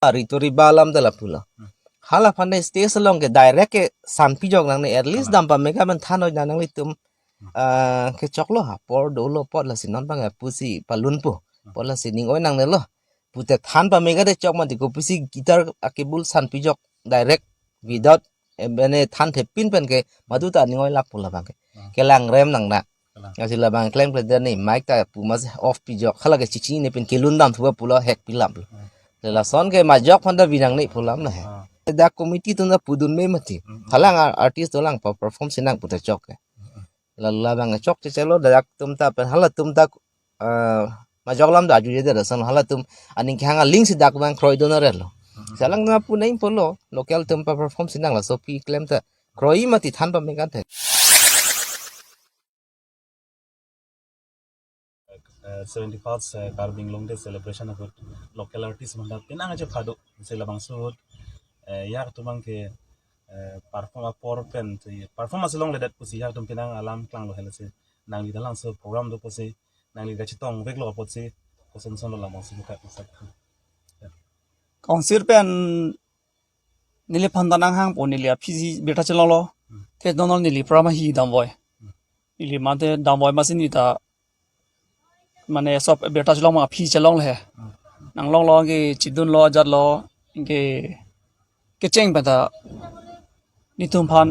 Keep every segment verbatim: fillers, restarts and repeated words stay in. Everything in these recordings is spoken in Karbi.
Ritu riba alam ta lapulo. Hmm. Hala aphan de stage along ke direct ke sanpijok nangne, at least, kalang, dam pame ka men than oi nanglitum, hmm, ah, kechoklo ha, apor dolo apot lasi non bang pusi palunpo. Hmm. Apot lasi ning oi nangnelo. Pute than pame ka de chok mati, kopusi guitar a-cable sanpijok direct without, eh, mane than thepin pen ke madu ta ning oi lap pu labang ke. Hmm. Kelang rem nang na. Kalang. Lasi labang klem kle de ni mic ta pu mas off pijok. Hala ke chichi ne pin kelun dam thuba pulo hek pilam. Hmm. Lason ke majok aphan ta binang ni pulam na he. Hmm. Dak committee atum ta pudun me mati. Hmm. Halang ar-, artist dolang pa-perform sinang puta chok ke. Hmm. La labang chok chechelo dak atum ta pen halatum ta, eh, majok alam ta ajujeje lason halatum aning kehang aling si dak bang kroi dona relo. Hmm. Salang na pu nai pulo local atum pa-perform sinang laso pi klem ta kroi mati than pame kan the. Eh, seventy-first, eh, Karbi Anglong Day celebration ahut local artist manda penang aja phado, si labangso ahut, eh, yak atum abang ke, eh, perform apor pen, si perform asi longledet pusi yak atum penang alam klanglo hel si. Nangli ta labangso program do pusi, nangli kachetong veklo apotsi, koson son lo labangso buka masak. Council pen neliphan ta nanghangpo, neli aphi si birta chelonglo. Hmm. Te non neli program hi damvoi. Hmm. Neli mate damvoi masi neli ta mane sob birta chelong ma aphi chelongle he. Hmm. Nanglonglo ke chedunlo ajatlo ke kecheng pen ta netum aphan,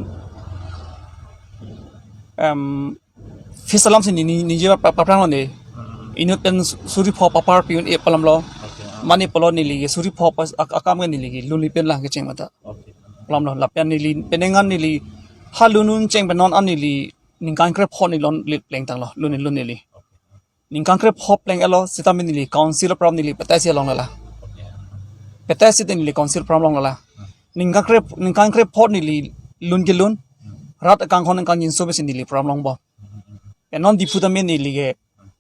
em, fees alam si ni, ni, ningje pa, pa, paprang lo ne. Hmm. Inut pen su-, suri pho papar pi-un-e pu alam lo. Okay, ah. Mane pulo neli ke suri pho pas ak-, akam ke neli ke lunli pen lang kecheng mata. Okay. Pu alam lo. Lapen neli penang an neli ha lun un cheng pen non an neli ningkan krepho neli lun li pleng tanglo. Lun, lun neli. Okay. Ningkan krepho pleng-etlo, sitame neli council program neli petai si along lala. Okay. Petai si neli council program long lala. Hmm. Ningkan krep, ningkan krepho neli lun kelun. Hmm. Rat akanghon ningkan inso besi neli program longbom. Hmm, hmm, hmm. Pen non Diphu tame neli ke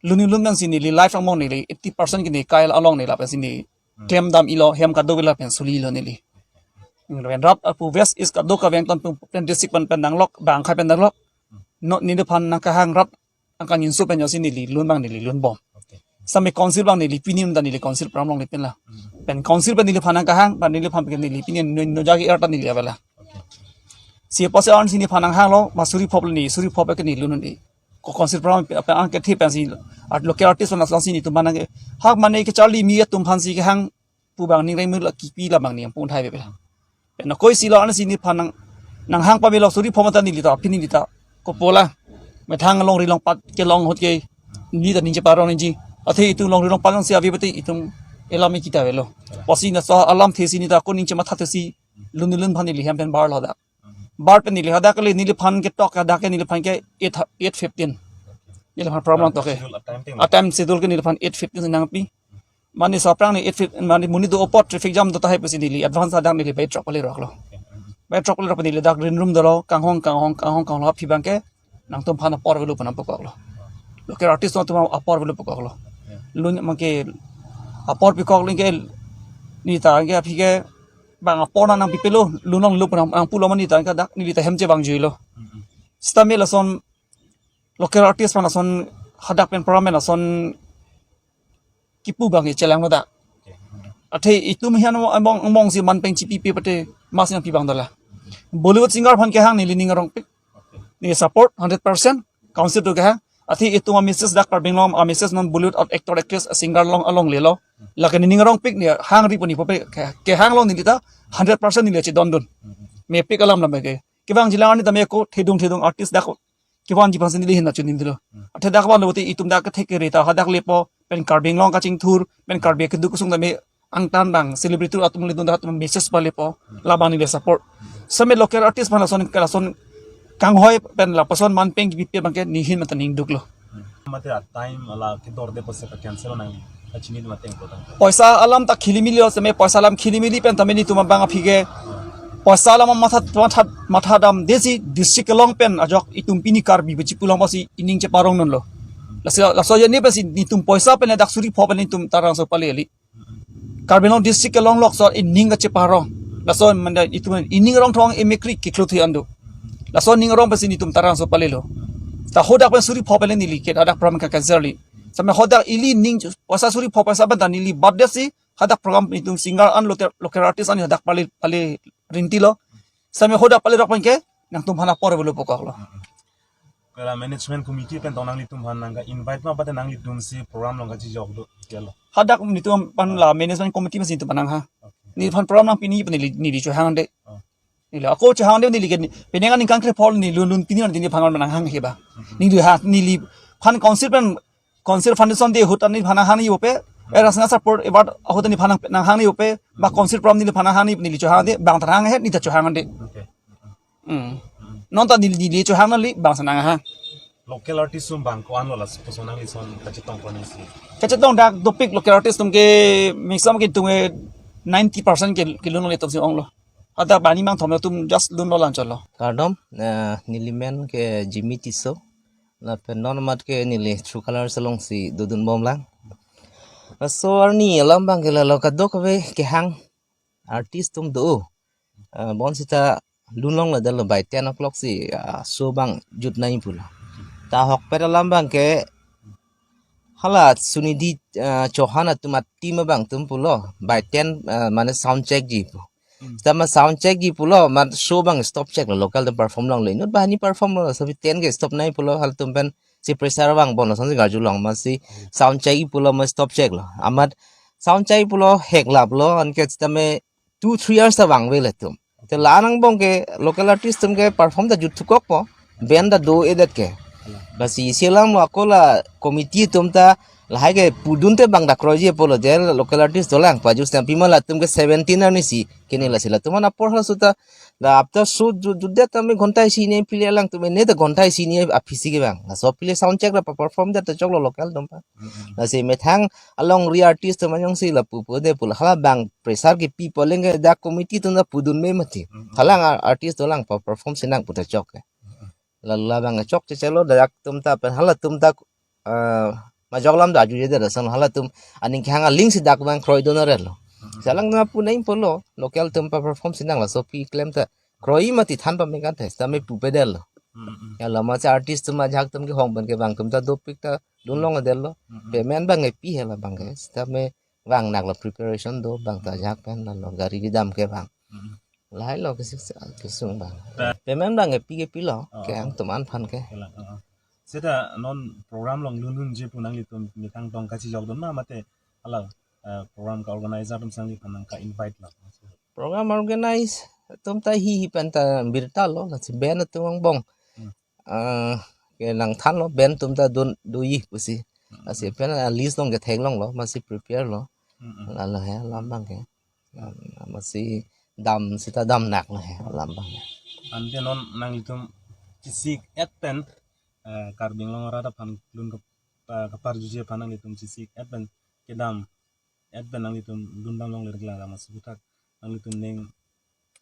lun kelun pensi neli live angbong neli eighty percent ke neli kai along neli lapen si neli, hmm, klem dam-ilo, hem kadokave lapen suli-lo neli. Pen rat apu West East kadokave angtan pen, pen district pen, pen nanglok, bang akhei pen nanglok. Hmm. Non neliphan nangkehang rat angkan inso pen josi neli lun abang neli lunbom. Okay. Sitame council abang neli pini ta neli council program longle pen la. Hmm. Pen council pen neliphan nangkehang, pen neliphan pen neli pini no, no jagi er ta neli avela. Okay. Si apotsi an si neliphan nanghanglo, ma suri pho le neli, suri pho ke neli lun un-e. Ko council program pen, pen angkethe pensi art local artist pen asong si netum abang ke. Hak mane kecharli mi atum aphan si kehang pu abang ning reng mula kipi labang ning pun thai bebe. Pen akoi si lo an si neliphan nang, nanghang pamelo suri pho mata neli ta, aphi neli ta. Kopola. Methang longri longpat kelong ahut ke neli ta ningje parong ningje. Athe itum longri longpat si ave bete itum elam kita avelo. Pusi laso alamthe si neli ta ko ningje mathathe si lun lun aphan neli hem pen barlo dak. Bar pen neli hadak le neliphan ketok hadak ke neliphan ke eight, eight fifteen. Neliphan program tok ke. Schedule a time teng. A time schedule ke neliphan eight fifteen nangpi. Mane so aphrang ni eight fifteen, mane monit do apot traffic jam do tahai pusi neli advance hadak neli bai throk pale roklo. Bai throk pale rok neli dak green room dolo, kanghong, kanghong, kanghong, kanghong aphi abang ke nangtum aphan apor avelo pu nangpekoklo. Local artist atum apor avelo pekoklo. Lun abang ke apor pekok lun ke neli ta ke aphi ke bang apor nang nangpipelo, lun longlo pu nang, nangpulo mane neli ta ke dak neli ta hem che bang juilo. Sitame lason local artist aphan lason hadak pen program pen lason kipu abang ke chelanglo dak. Athe itum hian angbong, angbong si man peng chipipe pate mas nangpi abang dala. Bollywood singer aphan kehang neli ning arongpik. Neli support hundred percent. Council atum kehang. Athe itum a-message dak Karbi Anglong a-message non Bollywood actor actress singer along along lelo. Lake neli ning arongpik neli hangri pu neli pupe ke, kehanglo neli ta hundred percent neli chedondun. Mepik alam lam ke. Kevangji lang ani tame ko thedung thedung artist dak ko. Kevanji aphan si neli hin na chunin dilo. Hmm. Athe dak vanlo te itum dak kethek kere ta hadak lepo, pen Karbi Anglong kachingthur, pen Karbi keduk kesung tame angtan abang celebrity atum le dun dak atum message palepo, labang neli support. Sitame local artist aphan lason, lason kanghoi pen lapuson man peng kipipe abang ke neli hin mata ning duklo. Mate a time ala kedorde pusi ka cancel nang kachini mate ingko tang. Poisa alam ta khilimili lo sitame poisa alam khilimili pen tame netum abang aphi ke poisa alam matha, matha, matha damde si district along pen ajok itum pini Karbi pu chipu along pusi ining cheparong nonlo. Laso, laso jeni pensi netum poisa pen dak suri pho pen netum tarang so pale li. Karbi Anglong district along lok so ining kacheparong. Laso manda itum ining rong thong emekri kiklu thi andu. Laso ning rong pensi netum tarang so palelo. Ta hadak pen suri pho pen neli ke hadak program ka cancel li. Sitame hadak ili ning poisa suri pho poisa pen ta neli birthday si Hadak program itum singer an local, local artist an hadak pali, pali rinti lo. Same hadak pali rok pen ke nangtum aphan apor bulu pokok lo. Kala management committee pen tong nanglitum aphan nangke invite ma, bate nanglitum si program along kachijok do kelo. Hadak nelitum aphan la management committee masi itum aphan nanghang. Okay. Neliphan program nangpi neli, neli chohang de. Oh. Neli ako chohang de neli ke penang aningkan krepho neli lun lun pini neli aphan nanghang heba. Mhm. Neli ha neliphan council pen council foundation day ahut neliphan nanghang ni yope. Mhm. Era sana support ebat ahut neliphan nanghang ni yope. Ba Mhm. council program neliphan nanghang ni neli chohang de bang ta hang he neli ta chohang de. Okay. Hmm. Hmm. Non ta neli, neli chohang neli bang sana ha. Local artist atum bang ko-an lo la supos nangli ason kachetong ko nangsi. Kachetong dak dopik local artist atum ke maximum ke itum ke ninety percent ke, kelun lo itum si ong lo. Ada bani mang thom atum just lun lo lanchot lo. Kardom, eh, neli men ke Jimmy Tisso. Lapen non amat ke neli True Colours alongsi dodun bom lang. Laso arni alam bang ke lalo kadokave kehang artist atum do. Ah, bonsita lun longle detlo by ten o'clock si, ah, show bang jut nai pulo. Ta ahokpet alam bang ke hala Sunidhi, ah, Chauhan atum a-team abang atum pulo by ten, ah, mane sound check ji pu. Hmm. Seta ma sound check ji pulo, ma show bang stop check lo, local atum perform longle. Inut banghini perform lo, so ten ke stop nai pulo, halatum pen si pressure bang bon lo, song si garju long, masi sound check ji pulo, ma stop check lo. Amat sound check ji pulo, hek lap lo, anke sitame two, three hours ta vangve latum. Te la angbong ke local artist atum ke perform ta jut thukok po, band ta do-edet ke. Lasi isi alam lo ako la committee atum ta lahai ke pudun te bang ta kroiji pulo je local artist dolang pajut stampi ma latum ke seventeen arni si kene lasi latum aphan apor halaso ta la after show jut, jut det tame ghonta isi ni pile alangtum ne ta ghonta isi ni aphisi ke bang. Laso pile sound check la perform det ta choklo local atum aphan. Mm-mm. Lasi methang alongri artist atum anyong si lapu pu de pulo hala bang pressure kepi poleng ke dak committee atum ta pudun me mati. Mm-mm. Halang ar-, artist dolang pa perform si nang pu ta chok ke. Mm-mm. Lala bang chok che chelo dak atum ta pen halatum ta, eh, majok alam ta arju je de rason halatum aning kehang aling si dak bang kroi do na relo. Mm-mm. Salang na pu nai pulo local atum pa perform si nang laso pi klem ta kroi mati than pame kan thes tame pupe detlo. Mm-mm. Ya lama si artist atum ajahak atum kehong pen ke bang atum ta dopik ta lun longle detlo. Mm-mm. Payment bang epi he la bang ke. Sitame vang naklo preparation do bang ta ajahak pen lalo gari kedam ke bang. Mm-mm. Lahai lo kesik kesung bang. Ta- Payment bang epi ke pilo. Oh. Kehang atum aphan ke. Kela, oh, oh. Seta non program along lun lun ji pu nanglitum methang tong kachijok dun ma mate hala, eh, program ka organizer atum si nangliphan nangka invite lo. Program organize atum ta hi hi pen ta birta lo, lasi band atum angbong. Hmm. Ah, ke nangthan lo band atum ta dun doji pusi. Hmm. Lasi pen, ah, list along ke theklong lo, masi prepare lo. Hmm, hmm. Lalo he alam bang ke. Hmm. Masi dam sita dam nak lo he alam bang ke. Ante non nanglitum chesik et pen, eh, Karbi Anglong arat aphan lun ke, eh, kaparjuji aphan nanglitum chesik et pen kedam et pen nanglitum lun dam longle klang, masi puthak nanglitum ning,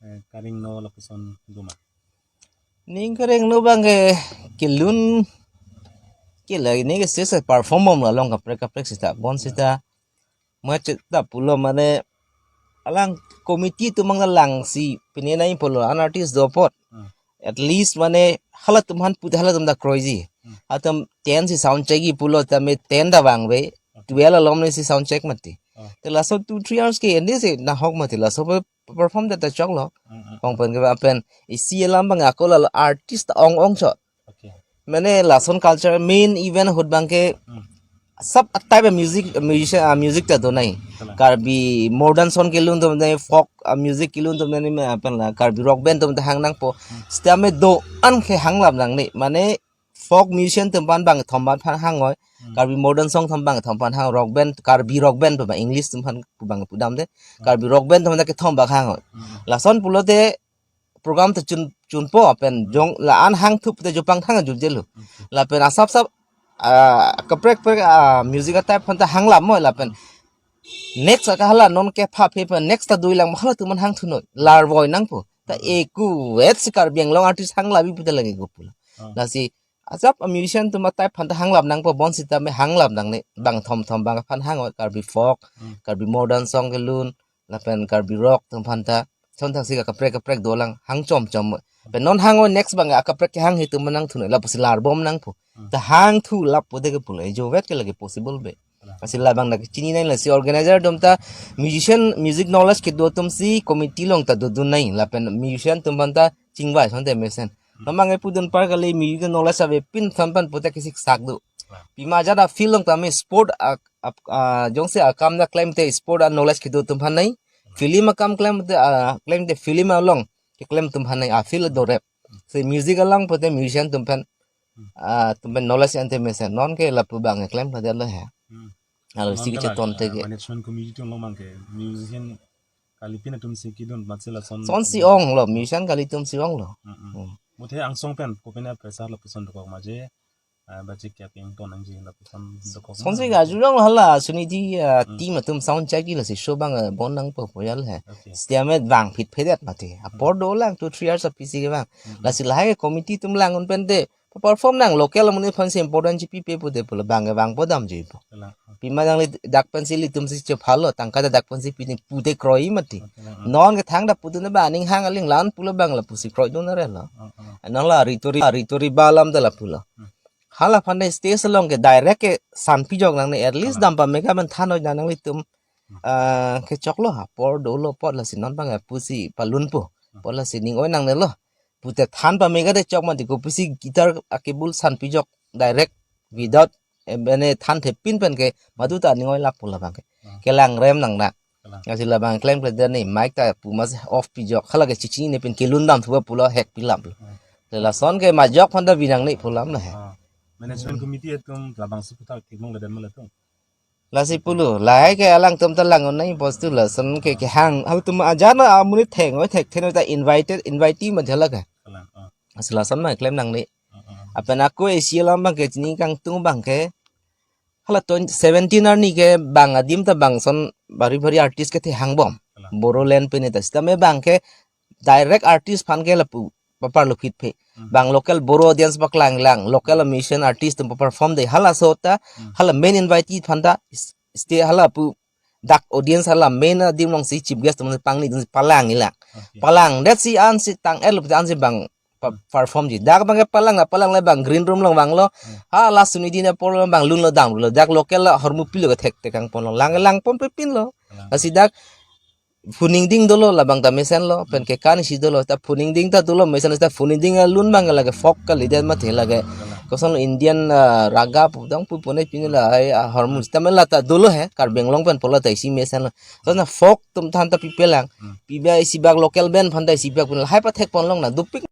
eh, kareng no lapuson do ma? Ning kareng no bang ke kelun ke la ne ke stage perform bom la along kaprek kaprek sita bon sita. Macet ta pulo mane alang committee atum mang lang si pine nai pulo an artist do apot. Hmm. At least mane halatum aphan pute halatum ta kroiji. Hmm. Halatum ten si sound check ji pulo tame ten ta vangve. Okay. Twelve alom ne si sound check mati. Oh. Te laso two three hours ke ende si nahok mati laso pe perform det ta choklo. Hmm, hmm. Kong pen ke ba pen isi alam bang ako lalo artist ong ong chot. Okay. Mane lason culture main event ahut bang ke Hmm. sab type of music, musician, ah, music ta do nai. Kalang. Karbi modern song kelun atum nai, folk, ah, music kelun atum nai, ma pen la Karbi rock band atum ta hang nangpo. Hmm. Sitame do-an ke hang lap nangne. Mane folk musician atum aphan bang thom aphan hang oi. Hmm. Karbi modern song atum bang thom aphan hang, rock band, Karbi rock band pu bang English atum aphan pu bang pudam de. Hmm. Karbi rock band atum ta kethom bang hang oi. Hmm. Lason pulote program ta chun, chunpo pen Hmm. jong la-an hang thup te jopang thang ajut jelo. Hmm. Lapen asap sap, ah, kaprek prek, ah, music a type aphan ta hang lap mo lapen next aka hala non kepha phe pen next ta dui lang halatum aphan hang thunoi. Lar voi nangpo. Ta Hmm. eku wet si Karbi Anglong artist hang labi pute lagi go pulo. Hmm. Lasi asap a musician atum a type aphan ta hang lap nangpo bon sitame hang lap nangne bang thom thom bang aphan hang oi Karbi folk, Hmm. Karbi modern song kelun, lapen Karbi rock atum aphan ta thon thang si kaprek kaprek dolang hang chom chom. Pen non hang oi next bang akaprek kehang hitum nang thunoi lapusi lar bom nangpo. Hmm. Ta hang thu lap pute ke pulo. Ejo wet ke lagi possible be. Lasi labang dak chinine, lasi organizer atum ta musician, music knowledge kedo atum si committee along ta dodun nai, lapen musician atum aphan ta chingvai asonte mesen. Labang kepudun apar kali, music knowledge avepin aphan pen puta kesik sak do. Pima ajat a field along tame sport a, a, a, jongsi akam ta klemte sport a knowledge kedo atum aphan nai. Film akam klemte, a, klemte film along keklem atum aphan nai, a field do rep. Si music along pute musician atum aphan, a, atum aphan knowledge ante mesen. Non ke lapu abang keklem pada lo he. Hmm. Alo si non ke kala, cheton te ah, ke. Management committee atum along abang ke musician kalipin atum si kedun, mat si lason. Son si ong lo, musician kali atum si ong lo. Hmm, hmm. Hmm. Muthe angsong pen kopine pressure lapuson dokok ma je, ah, bache kya peng ton nangji lapuson dokok ma? Son si ga jurong hala, Suniti, ah, hmm, team atum sound check ji lasi show abang, ah, bon nangpo pu jal he. Okay. Setiame vang phit phedet mati. Hmm. Apor dolang two three hours apisi kevang. Hmm, hmm. Lasi lahai committee atum lang un pen te perform nang, local amonit aphan si important chipipe pute pulo, abang kevangpo damjuipo. Kalang. Pima nangli dak pensi ilitum si chephalo, tangka dak pensi pini pute kroi mati. Kalang. Non ke thangta putun abang aning hang aling lan pulo abang lapusi kroidun arelo. Ah, ah. Non la ritori, ritori balam ta lapulo. Hmm. Hala aphan de stage along ke direct ke sanpi jok nangne, at least, kalang, dam pame ke amen than oi nanglitum. Hmm. Ah, kechoklo, apor dolo apot lasi non abang pusi palunpo. Hmm. Apot lasi ning oi nangnelo. Pute than pame ke de chok mati, kopisi guitar a cable sanpi jok direct without, eh, mane than thepin pen ke madu ta ning oi lap pu labang ke. Hmm. Kelang rem nang na. Kalang. Lasi labang klem klemdet ne mic ta pu mas off pi jok, hala ke chichi ne pen kelun dam thuba pulo hek pi lap lo. Hmm. Lason ke majok aphan ta binang ne pu lam lo he. Ah. Management committee atum labangsi puthak theklongledet ma latum? Lasi pulo, lahai ke alangtum ta lang un nai postu lason ke, kehang, halatum ajana amonit theng oi thekthe noi ta invited, invitee ma jala ke. Kalang, ah. Lasi lason ma klem nangne. Ah, ah. Lapen ako isi alam abang ke chini kangtung abang ke. Hala twenty seventeen arni ke bang adim ta bang son bari bari artist kethe hangbom. Kalang. Bodoland pini ta. Sitame abang ke direct artist aphan ke lapu papar lupit phe. Hmm. Bang local Bodo audience paklang lang, local musician artist atum perform de, halaso ta, hmm, hala main invitee aphan ta, is-, stage hala pu dak audience hala main adim along si chief guest atum pangni dun si palang ilang. Okay. Palangdet si ansi tang-et lo ansi bang pa-, hmm, perform ji. Dak abang ke palang, palang le bang green room along vanglo. Hmm. Hala Suniti ne apor lo bang lunlo damlo. Dak local la hormu pilo ke thekthek kangponlo. Lang, lang pon pe pinlo. Kalang. Lasi dak phuning ding dolo labang ta mesen lo, pen kekan isi dolo, ta phuning ding ta dolo, mesen ta phuning ding alun abang lake folk kalidet mati lake. Koson lo Indian, ah, raga pu dang pu pune pini lahai, ah, hormu sitame la ta dolo he, Karbi Anglong pen pulo ta isi mesen lo. Lason folk atum than ta pipelang, hmm, piba isi bak local band aphan ta isi bak pun lahai pathek ponlong na dopik.